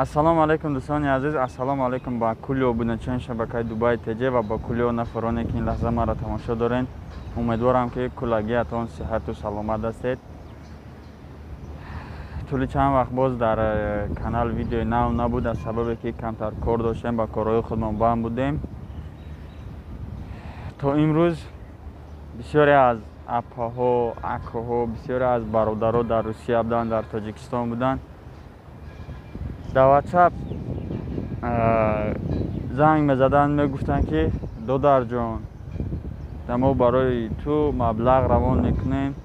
Ассалому алайкум дӯстони азиз, ассалому алайкум ба кулли обуначиёни шабакаи Дубай ТЖ ва ба кулли он нафароне ки ин лаҳза маро тамошо доред. Умедворам ки куллагиатон сиҳату саломат ҳастед. Тӯли чанд вақт боз дар канал видеои нав набуд, аз сабабе ки камтар кор доштем, ба корҳои худмон банд будем. То имрӯз бисёре аз апаҳо, акаҳо, бисёре аз бародаро дар Русия буданд, дар Тоҷикистон буданд. Дар WhatsApp занг мезаданд, мегуфтанд ки додарҷон, мо барои ту маблағ равон мекунем,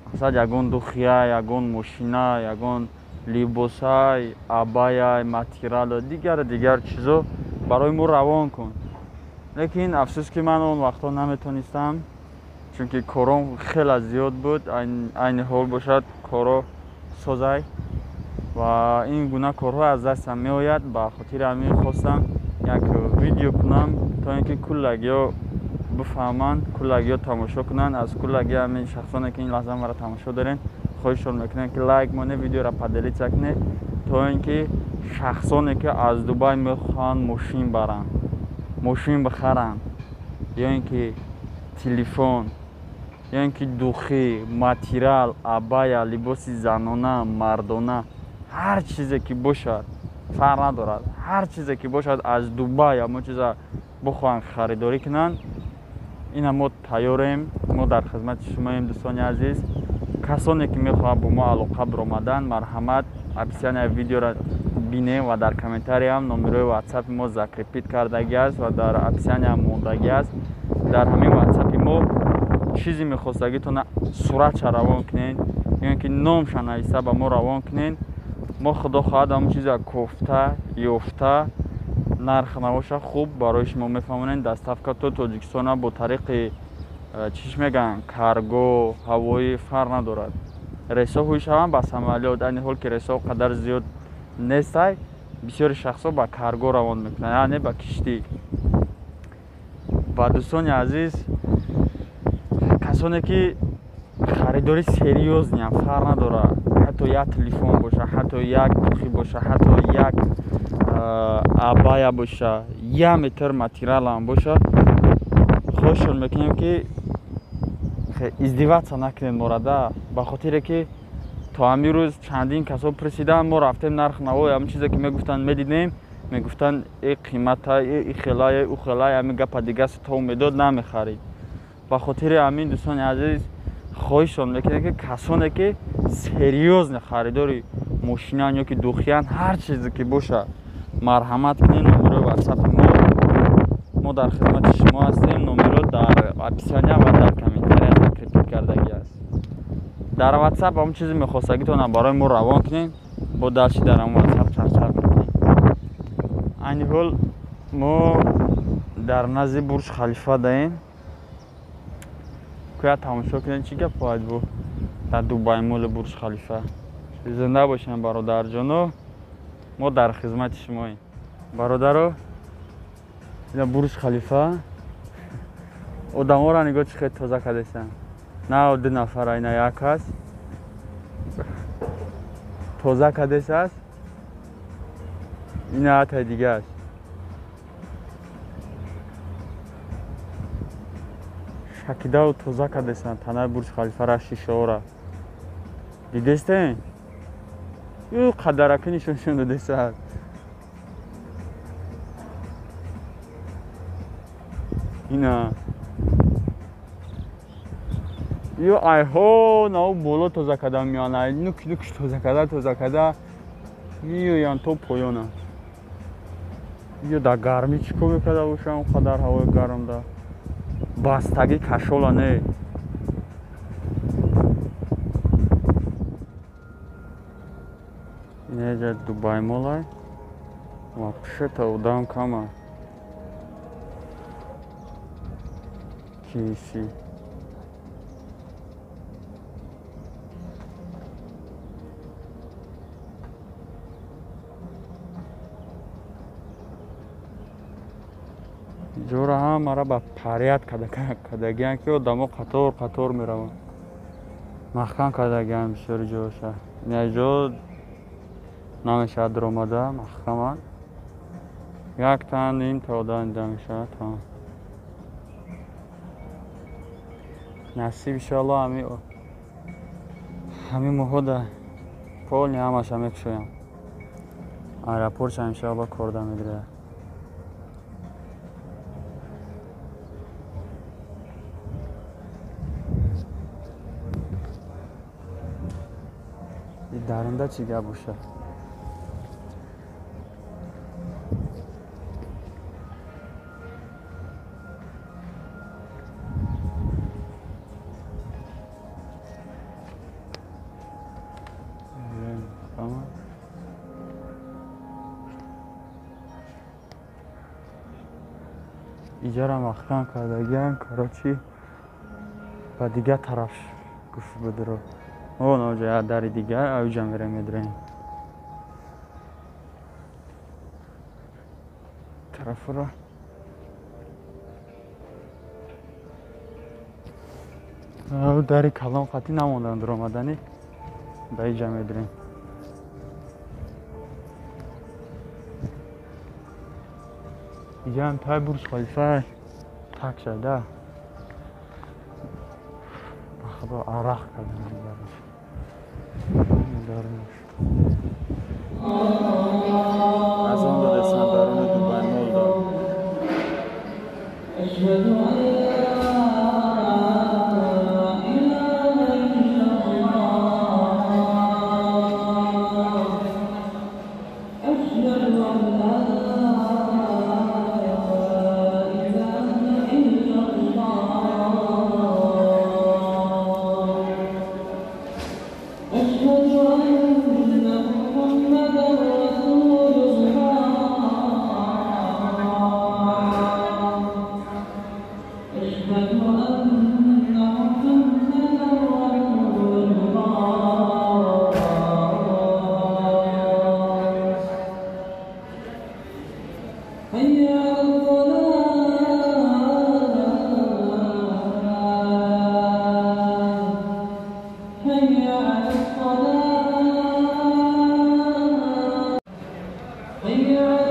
мақсад ягон духия, ягон мошина, ягон либосай, абаяй, материал, дигару дигар чизо барои мо равон кун. Лекин афсӯс ки ман он вақтҳо наметонистам, чунки кором хеле зиёд буд. Айни ҳол бошад коро созай ва ин гуна корҳо аз дастам меояд. Ба хотири ҳамин хостам як видео кунам, то ин ки куллагиҳо бифаҳманд, куллагиҳо тамошо кунанд. Аз куллаги ҳамин шахсоне ки ин лаҳза маро тамошо дорен, хоҳишшон мекунем ки лайк монед, видеоро поделиться кунед, то ин ки шахсоне ки аз Дубай мехоҳанд мошин баранд, мошин бихаранд, ё ин ки телефон, ё ин ки духи, материал, абая, либоси занона, мардона, ҳар чизе ки бошад, фарқ надорад, ҳар чизе ки бошад аз Дубай ҳамон чиза бихоҳанд харидорӣ кунанд, ина мо тайёрем, мо дар хизмати шумоем дӯстони азиз. Касоне ки мехоҳанд бо мо алоқа баромадан, марҳамат, описания видеоро бинем ва дар комментариям номерои ватсапи мо закрепить кардагӣ аст ва дар описаниям мондагӣ аст. Дар ҳамин ватсапи мо чизе мехостагитона суратша равон кунед, ё ин ки номша нависта ба мо равон кунед. Мо худо хоҳад ҳамон чиза кофта ёфта нарх навоша хуб барои шумо мефаҳмонем. Доставка то Тоҷикистона бо тариқи чиш мегӯянд, карго, ҳавоӣ фарқ надорад. Рейсҳо ҳуй шаванд ба самолёт. Айни ҳол ки рейсҳо қадар зиёд нестай, бисёри шахсҳо ба карго равон мекунанд, яъне ба киштӣ. Ва дӯстони азиз, касоне ки харидори серьёзниам, фарқ надорад, ҳатто як телефон боша, ҳатто як духи боша, ҳатто як абая боша, як метр материалам боша, хоҳишшон мекунем ки издеваться накунед морада, ба хотире ки то ҳамин рӯз чандин касо пурсиданд, мо рафтем нарх наво ҳамин чизе ки мегуфтанд медидем, Мегуфтанд э қимата, э хела, э ӯ хела, ҳамин гапа дига то медод намехарид. Ба хотири ҳамин дӯстони азиз хоҳишон мекунем, ки касоне ки серьёзно харидори мошинан ё ки духиян, ҳар чизе ки бошад, марҳамат кунед номерои ватсапи мо дар хизмати шумо ҳастем. Номеро дар описания ва дар комментария закрепить кардагӣ аст. Дар ватсап ҳамон чизе мехостагитонам барои мо равон кунед, бо дальше дар ҳамон ватсап чарчар мекунем. Айни ҳол мо дар назди Бурҷ Халифа даем. Кӯя тамошо кунед, чӣ гап хоҳад буд дар Дубай Моли Бурҷ Халифа. Зинда бошем, бародарҷоно, мо дар хизмати шумоем. Бародаро, ина Бурҷ Халифа, одаморо нигоҳ чӣ хел тоза кардесанд. На ду нафара, ина як аст, тоза кардесааст, ина ҳаттай дига аст. Шакидаву тоза кардесанд танаи Бурҷ Халифара, шишаора дидестен? Ю қадараки нишоншон додесад. Ина ю айҳо нав боло тоза карда меоянд, ай нук нукш тоза карда тоза карда меоянд то поёна. Ё дар гармӣ чӣ кор мекарда бошанд он қадар ҳавои гармда? Бастагӣ кашола не. Инаҷа Дубай Молай ва пушта одам кама. KFC. Ҷора ҳамара ба паряд кардагианд, ки одамо қатор қатор мераванд. Маҳкам кардагианд бисёри ҷоша. Ина ҷо намешавад даромада, маҳкаманд. Як тан ним та одам дида мешавад. Тамом. Насиб иншоалло ҳамин моҳода полни ҳамаша мекушоям. Аэропортша иншоалло корда мегирад. Дарунда чӣ гап бошад? Иҷара маҳкам кардагиам, короче, ба дигар тараф гуфт будро. О, наоҷа як дари дигар, авҷа мерем медроем. Тарафро дари калон қатӣ намонданд даромаданӣ, ба иҷа медроем. Иҷаам тай Бурҷ Халифа так шуда. Ба худо арақ кардам дигараш. Дарунаш. Аз он додесанд даруни Дубай Мол да. حي على